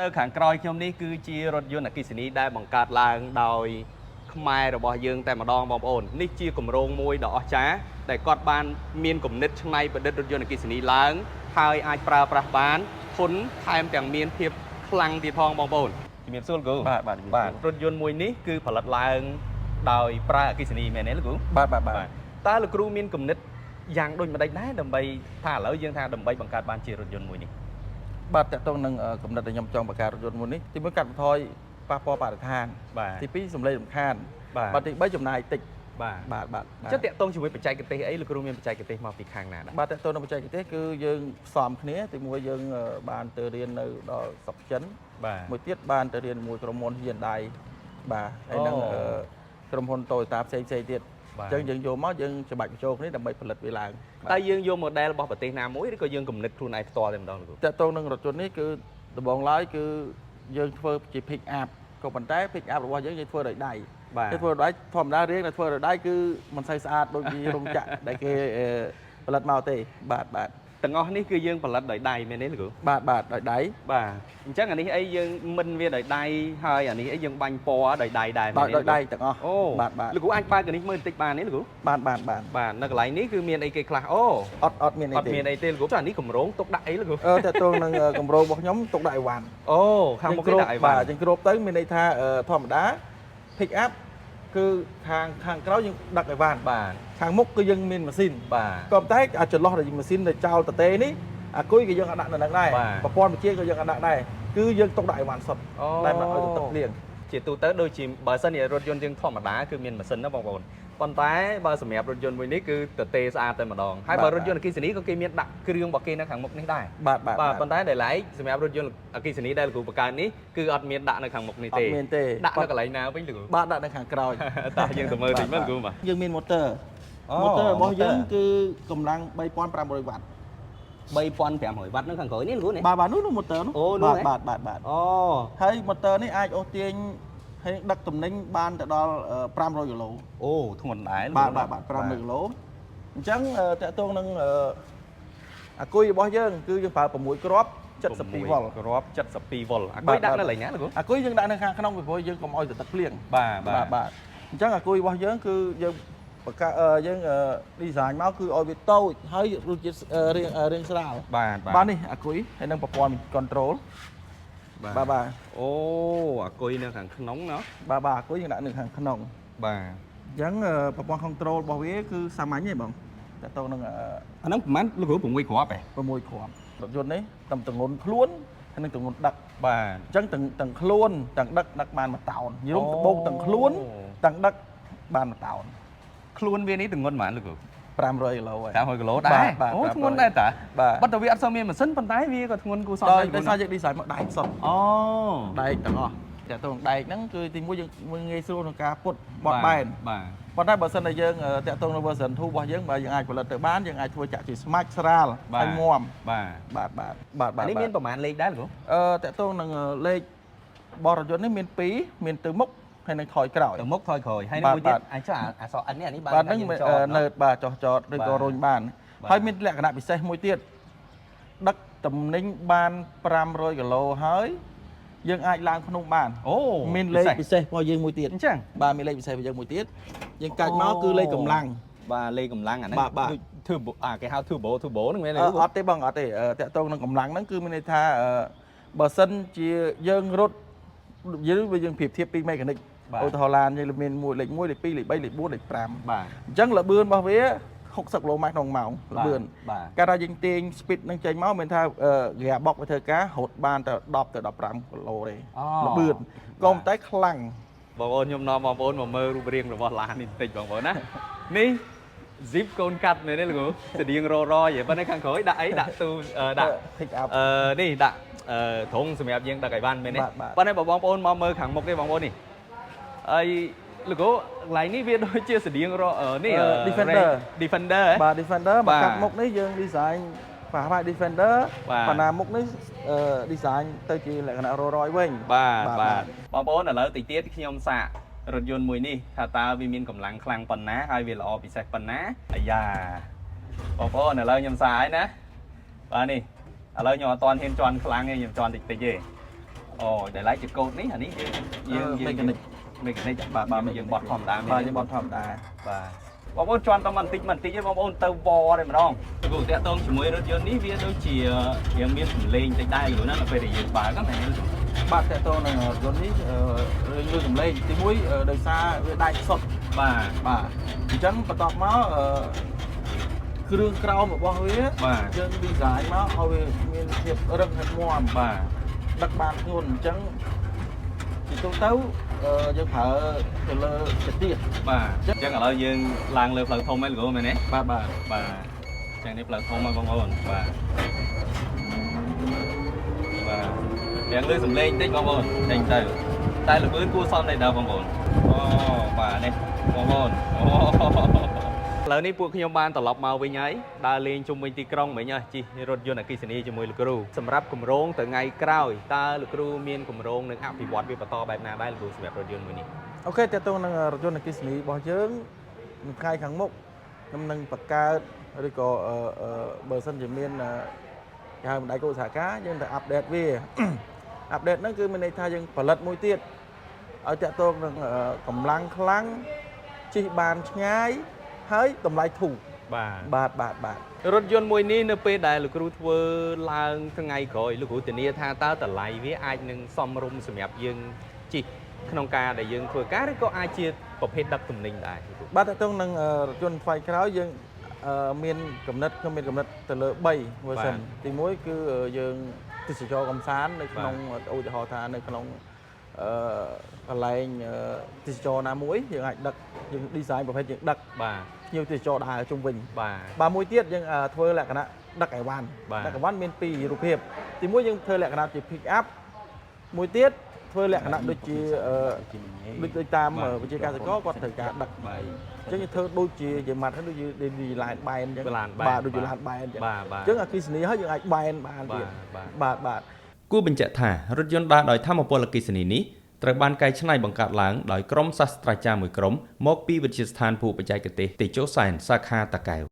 នៅខាងក្រោយខ្ញុំនេះគឺជារថយន្តអគ្គិសនីដែលបង្កើតឡើងដោយខ្មែររបស់យើងតែម្ដងបងប្អូននេះជាគម្រោងមួយដ៏អស្ចារ្យដែលគាត់បានមានគំនិតច្នៃប្រឌិតរថយន្តអគ្គិសនីឡើងហើយអាចប្រើប្រាស់បានធន់ថែមទាំងមានភាពខ្លាំងទៀតផងបងប្អូនជំរាបសួរលោកគ្រូ បាទបាទ បាទរថយន្តមួយនេះគឺផលិតឡើងដោយប្រើអគ្គិសនីមែនទេលោកគ្រូ បាទបាទបាទ តើលោកគ្រូមានគំនិតយ៉ាងដូចម្ដេចដែរដើម្បីថាឥឡូវយើងថាដើម្បីបង្កើតបានជារថយន្តមួយនេះ បាទតកតងនឹងកំណត់ដែលខ្ញុំចង់បង្កើតរថយន្តមួយនេះទីមួយកាត់បន្ថយប៉ះពាល់បរិស្ថាន បាទ ទីពីរសំឡេងរំខាន បាទ បាទទី3ចំណាយតិច បាទ បាទបាទ ចុះតាក់ទងជាមួយបច្ចេកទេសអីលោកគ្រូមានបច្ចេកទេសមកពីខាងណាដែរ បាទតកតងនឹងបច្ចេកទេសគឺយើងផ្សំគ្នាទីមួយយើងបានទៅរៀននៅដល់ស្រុកចិន បាទ មួយទៀតបានទៅរៀនមួយក្រុមហ៊ុន Hyundai បាទហើយនឹង អូ ក្រុមហ៊ុន Toyota ផ្សេងផ្សេងទៀត បាទ អញ្ចឹងយើងយកមកយើងច្បាច់បញ្ចូលគ្នាដើម្បីផលិតវាឡើង តើយើងយក model របស់ប្រទេសណាមួយឬក៏យើងគំនិតខ្លួនឯងផ្ទាល់តែម្ដងលោកគ្រូ តកតងនឹងរថយន្តនេះគឺដំបូងឡើយគឺយើងធ្វើជា pick up ក៏ប៉ុន្តែ pick up របស់យើងយើងធ្វើដោយដៃ បាទ គេធ្វើដោយដៃធម្មតារៀងតែធ្វើដោយដៃគឺមិនសូវស្អាតដូចជារោងចក្រដែលគេផលិតមកទេបាទបាទ ទាំងអស់នេះគឺយើងផលិតដោយដៃមែនទេលោកគ្រូ បាទបាទដោយដៃ បាទអញ្ចឹងអានេះអីយើងមិនវាដោយដៃហើយអានេះអីយើងបាញ់ពណ៌ដោយដៃដែរមែ ដោយដោយ នទេ ដៃទាំងអស់ អូ បាទបាទ លោកគ្រូអាចបើកអានេះមើលបន្តិចបានទេលោកគ្រូ បានបានបាន បាទនៅកន្លែងនេះគឺមានអីគេខ្លះអូ អត់អត់មានអី អត់ ទេ មានអីទេលោកគ្រូចុះអានេះកម្រងទុកដាក់អីលោកគ្រូ អឺតើតងនឹងកម្រោងរបស់ខ្ញុំទុកដាក់អីវ៉ាន់ អូខាងមុខគេដាក់អីវ៉ាន់ បាទយើងគ្របទៅមានន័យថាធម្មតា pick up គឺខាងខាងក្រោយយើងដឹកអីវ៉ាន់ បាទ ខាងមុខគឺយើងមានម៉ាស៊ីន បាទ ក៏ប៉ុន្តែអាចន្លោះដែលម៉ាស៊ីនដែលចោលតទេនេះអាគុយក៏យើងអត់ដាក់នៅនឹងដែរ បាទ ប្រព័ន្ធបញ្ជាក៏យើងអត់ដាក់ដែរគឺយើងទុកដាក់អីវ៉ាន់សុទ្ធ អូ តែមិនឲ្យទៅទឹកភ្លៀង ជាទូទៅដូចជាបើសិនជារថយន្តយើងធម្មតាគឺមានម៉ាស៊ីនណាបងប្អូនប៉ុន្តែបើសម្រាប់រថយន្តមួយនេះគឺទទេស្អាតតែម្ដងហើយបើរថយន្តអគ្គិសនីក៏គេមានដាក់គ្រឿងរបស់គេនៅខាងមុខនេះដែរ បាទបាទ បាទប៉ុន្តែដែលឡែកសម្រាប់រថយន្តអគ្គិសនីដែលលោកគ្រូបង្កើតនេះគឺអត់មានដាក់នៅខាងមុខនេះ អ ទេ ត់មានទេ ដាក់នៅកន្លែងណាវិញលោកគ្រូ បាទដាក់នៅខាងក្រោយ តោះយើងទៅមើលតិចមើលលោកគ្រូបាទ យើងមាន motor អូ motor របស់យើង motor គឺកម្លាំង3500វ៉ាត់ 3500វ៉ាត់នៅខាងក្រោយនេះលោកគ្រូនេះ បាទបាទនោះនោះ motor នោះ អូនោះ បាទ ហ៎ បាទបាទបាទ អូ ហើយ motor នេះអាចអូសទាញហើយដឹកទំនិញបានទៅដល់500គីឡូ អូធ្ងន់ដែរលោក បាទ គ្រូ បាទបាទ500គីឡូអញ្ចឹងតកតងនឹងអាគុយរបស់យើងគឺយើងប្រើ6គ្រាប់72វ៉ុល គ្រាប់72វ៉ុលអាគុយ បាទ ដាក់នៅកន្លែងណាលោកគ្រូ អាគុយយើងដាក់នៅខាងក្នុងពីព្រោះយើងកុំឲ្យទៅទឹកភ្លៀង បាទ បាទបាទអញ្ចឹងអាគុយរបស់យើងគឺយើងបកយើង design មកគឺឲ្យវាតូចហើយរសជាតិរាងស្រាល បាទ បាទនេះអាគុយហើយនឹងប្រព័ន្ធ control បាទបាទ អូអាគុយនៅខាងក្នុងណោះ បាទបាទអាគុយយើងដាក់នៅខាងក្នុង បាទ អញ្ចឹងប្រព័ន្ធ control របស់វាគឺសាមញ្ញទេបងតើតទៅនឹង អាហ្នឹងប្រហែលលោកគ្រូ6គ្រាប់ឯង 6គ្រាប់រថយន្តនេះតំទងន់ខ្លួនហើយនឹងទងន់ដឹក បាទ អញ្ចឹងទាំងទាំងខ្លួនទាំងដឹកដឹកបាន1តោនយល់បូកទាំងខ្លួនទាំងដឹកបាន1តោន ខ្លួនវានេះទងន់ប៉ុន្មានលោកគ្រូ 500គីឡូហើយ 500គីឡូដែរ បាទបាទ អូ 500 ធ្ងន់ដែរតា បាទ ប៉ុន្តែវាអត់សូវមានម៉ាស៊ីនប៉ុន្តែវាក៏ធ្ងន់គួរសម ដោយ ដែរ ដោយសារយើង design មកដែកសុទ្ធ អូ ដែកទាំងអស់តែតទៅនឹងដែកហ្នឹងគឺទីមួយយើងងាយស្រួលក្នុងការពុតបត់បែន បាទ ប៉ុន្តែបើសិនតែយើងតាក់ទងនឹង version 2របស់យើងបើយើងអាចផលិតទៅបានយើងអាចធ្វើចាក់ជាស្មាច់ស្រាលហើយមាំ បាទ បាទបាទបាទបាទ អានេះមានប្រហែលលេខដែរលោកគ្រូ តាក់ទងនឹងលេខបរថយន្តនេះមាន2មានទៅមុខហើយនឹងថយក្រោយ ទៅមុខថយក្រោយហើយនឹង បាទ មួយទៀត បាទ អាចចុះអាអក្សរ N នេះអានេះបាន បាទហ្នឹង ថាយើងចត នៅបាទចោះចតឬ បាទ ក៏រុញបាន បាទ ហើយមានលក្ខណៈពិសេសមួយទៀតដឹកតំណែងបាន500គីឡូហើយយើងអាចឡើងភ្នំបាន អូ មានលេខពិសេសរបស់យើងមួយទៀត អញ្ចឹង បាទមានលេខពិសេសរបស់យើងមួយទៀតយើងកាច់មកគឺលេខកម្លាំង បាទលេខកម្លាំងអាហ្នឹង បាទបាទ ដូច turbo អាគេហៅ turbo turbo ហ្នឹងមែនទេ អត់ទេបងអត់ទេតាក់ទងនឹងកម្លាំងហ្នឹងគឺមានន័យថាបើសិនជាយើងរត់យើងវាយើងប្រៀបធៀបពី mechanic ឧទាហរណ៍ឡានយើងមាន1លេខ1លេខ2លេខ3លេខ4លេខ5 បាទ អញ្ចឹងល្បឿនរបស់វា60គីឡូម៉ែត្រក្នុងម៉ោងល្បឿន បាទ កាលថាយើងទាញ speed នឹងចេញមកមានថា gear box វាធ្វើការរត់បានតែ10ទៅ15គីឡូទេ អូ ល្បឿនក៏ប៉ុន្តែខ្លាំង បងប្អូនខ្ញុំនាំបងប្អូនមកមើលរូបរាងរបស់ឡាននេះបន្តិចបងប្អូនណានេះ zip កូនកាត់មែនទេលោកគ្រូស្តៀងររយប៉ុន្តែខាងក្រោយដាក់អីដាក់ទូដាក់ pick up នេះដាក់ធុងសម្រាប់យើងដឹកអីវ៉ាន់មែនទេ បាទបាទ ប៉ុន្តែបើបងប្អូនមកមើលខាងមុខទេបងប្អូននេះអីលោកគ្រូកន្លែងនេះវាដូចជាស្តៀងរនេះ Defender Defender ហ៎ បាទ Defender មក បាទ កាត់មុខនេះយើង design ប៉ះប៉ះ Defender បាទ បណ្ណាមុខនេះdesign ទៅជាលក្ខណៈររយវិញ បាទបាទបងប្អូនឥឡូវតិចទៀតខ្ញុំសាករថយន្តមួយនេះថាតើវាមានកម្លាំងខ្លាំងប៉ុណ្ណាហើយវាល្អពិសេសប៉ុណ្ណាអាយ៉ាបងប្អូនឥឡូវខ្ញុំសាកហើយណាបាទនេះឥឡូវខ្ញុំអត់ទាន់ហ៊ានជន់ខ្លាំងទេខ្ញុំជន់តិចតិចទេ អូដែលឡែកជាកូដនេះអានេះយើងយើងយើង mechanic mechanic បាទបាទ យើងបត់ធម្មតា បាទយើងបត់ធម្មតា បាទបងប្អូនជន់តបន្តិចបន្តិចទេបងប្អូនទៅវតែម្ដងគ្រូតាក់ទងជាមួយរថយន្តនេះវាដូចជាយើងមានសម្លេងតិចដែរគ្រូណានៅពេលដែលយើងបើកហ្នឹងមែនទេ បាទតកតងនឹងរថយន្តនេះរឿងលើសំឡេងទីមួយដោយសារវាដាច់សុទ្ធ បាទ បាទអញ្ចឹងបន្ទាប់មកគ្រឿងក្រោមរបស់វា បាទ យើង design មកឲ្យវាមានភាពរឹងហើយមាំ បាទ ដឹកបានធ្ងន់អញ្ចឹងជាទូទៅយើងប្រើទៅលើចទៀស បាទអញ្ចឹងឥឡូវយើងឡើងលើផ្លូវធំហ្នឹងលោកគ្រូមែនទេ បាទបាទ បាទអញ្ចឹងនេះផ្លូវធំហើយបងប្អូនបាទបាទទាំងលើសំឡេងតិចបងប្អូនចេញទៅតែល្បឿនគួរសមដែរបងប្អូនអូបាទនេះបងប្អូនអូឥឡូវនេះពួកខ្ញុំបានត្រឡប់មកវិញហើយដើរលេងជុំវិញទីក្រុងមិញហើយជិះរថយន្តអគ្គិសនីជាមួយលោកគ្រូសម្រាប់គម្រោងទៅថ្ងៃក្រោយតើលោកគ្រូមានគម្រោងនឹងអភិវឌ្ឍវាបន្តបែបណាដែរលោកគ្រូសម្រាប់រថយន្តមួយនេះ OK តកតងនឹងរថយន្តអគ្គិសនីរបស់យើងនៅថ្ងៃខាងមុខខ្ញុំនឹងបង្កើតឬក៏បើសិនជាមានគេហៅបណ្ដៃគោសហការយើងទៅ update វា update ហ្នឹងគឺមានន័យថាយើងផលិតមួយទៀតឲ្យតាក់ទងនឹងកម្លាំងខ្លាំងជិះបានឆ្ងាយហើយតម្លៃធូរ បាទ បាទបាទបាទ រថយន្តមួយនេះនៅពេលដែលលោកគ្រូធ្វើឡើងថ្ងៃក្រោយលោកគ្រូធានាថាតើតម្លៃវាអាចនឹងសមរម្យសម្រាប់យើងជិះក្នុងការដែលយើងធ្វើការឬក៏អាចជាប្រភេទដឹកទំនិញដែរលោកគ្រូ បាទតាក់ទងនឹងរថយន្តថ្លៃក្រោយយើងមានកំណត់ខ្ញុំមានកំណត់ទៅលើ3 version ទី1គឺយើងទេសចរកំសាន្តនៅក្នុងឧទាហរណ៍ថានៅក្នុងអឺកន្លែងទេសចរណាមួយយើងអាចដឹកយើង design ប្រភេទយើងដឹក បាទ ភ្ញៀវទេសចរដើរជុំវិញ បាទ បាទមួយទៀតយើងធ្វើលក្ខណៈដឹកអីវ៉ាន់ បាទ ដឹកអីវ៉ាន់មានពីររូបភាពទីមួយយើងធ្វើលក្ខណៈជា pick up មួយទៀតធ្វើលក្ខណៈដូចជាដូចតាមវិជាកសិករគាត់ត្រូវការដឹក បាទ អញ្ចឹងយើងធ្វើដូចជាជាម៉ាត់ហ្នឹងដូចជាឡានបែនអញ្ចឹង ឡានបែន បាទដូចជាឡានបែនអញ្ចឹង បាទបាទ អញ្ចឹងអគ្គិសនីហើយយើងអាចបែនបានទៀត បាទ បាទបាទ គួរបញ្ជាក់ថារថយន្តដើរដោយថាមពលអគ្គិសនីនេះត្រូវបានកែច្នៃបង្កើតឡើងដោយក្រុមសាស្ត្រាចារ្យមួយក្រុមមកពីវិទ្យាស្ថានភូបច្ចេកទេសតេជោសែនសាខាតាកែវ។